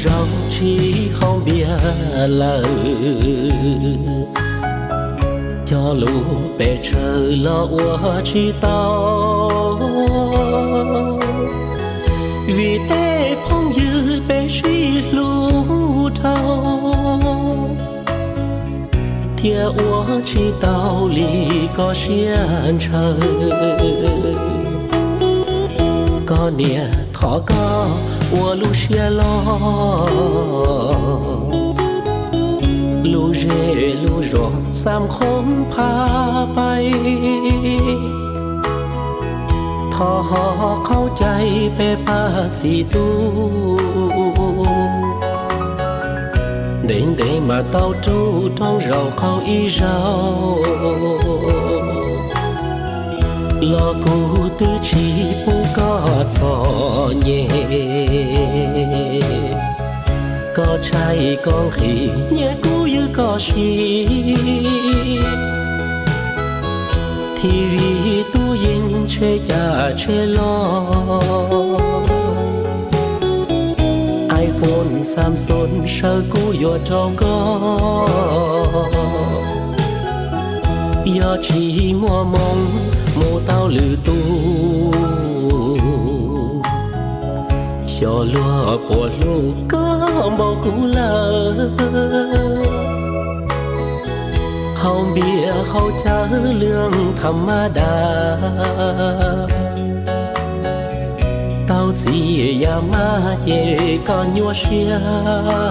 Zaum tsis haus npias lawm, cog lus pes tsawg los ua tsis tau, vim tej phooj ywg peb sib hlub dhau, thiaj ua tsis tau li koj siab ntshaw. Koj niam, thov koj ua lub siab loj, lub zej lub zos xam khoob phaj pais, thov ho qhaub cai peb pab txiv tub. Ntev ntev mas tau rub rooj zaum qaug ib zaug, los kuv twb tsis pub koj txom nyem. Koj tshaib koj nqhis nyiam kuv ywg koj siab, T V, tub yees, tsheb, cav tsheb loj, iPhone, Samsung, sawv kuv yuav rau koj. Yog tsis muaj moo mus tau lwm tus, xyov luag puas hlub koj npaum kuv lawm. Haus npias haus cawv lwj tham ma das, tau txiv yam mab ces koj nyuaj siab.